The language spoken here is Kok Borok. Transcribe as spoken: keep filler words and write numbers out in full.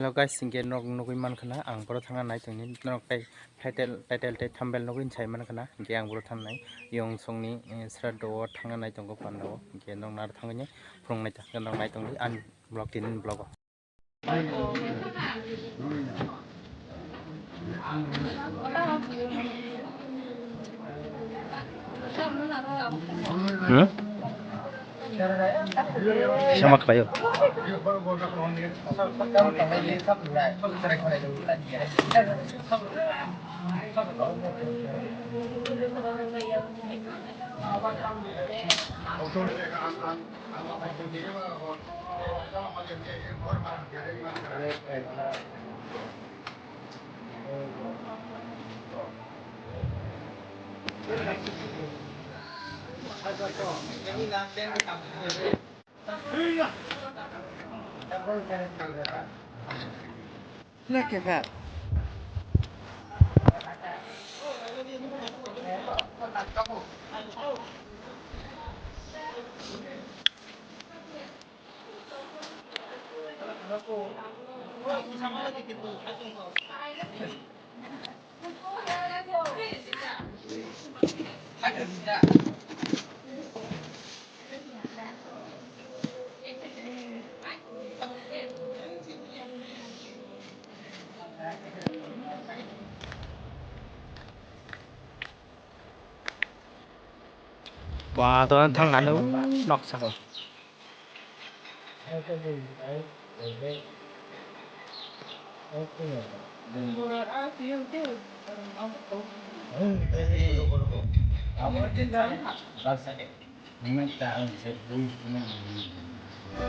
Hello guys, hinkhe norok nugwi mankha na ang boro thangna nai tongni, norok tai title, title tei thumbnail nugwi sai mankha na, hinkhe ang boro thangnai Yong Songni, eh, sraddho o thangna nai tongo panda o, hinkhe norok naro thangwi phunuknai ta, norok nai tongdi ani vlog, tini vlog o. Hmm? Sama khlaio. Ba, to thang ano nok sako.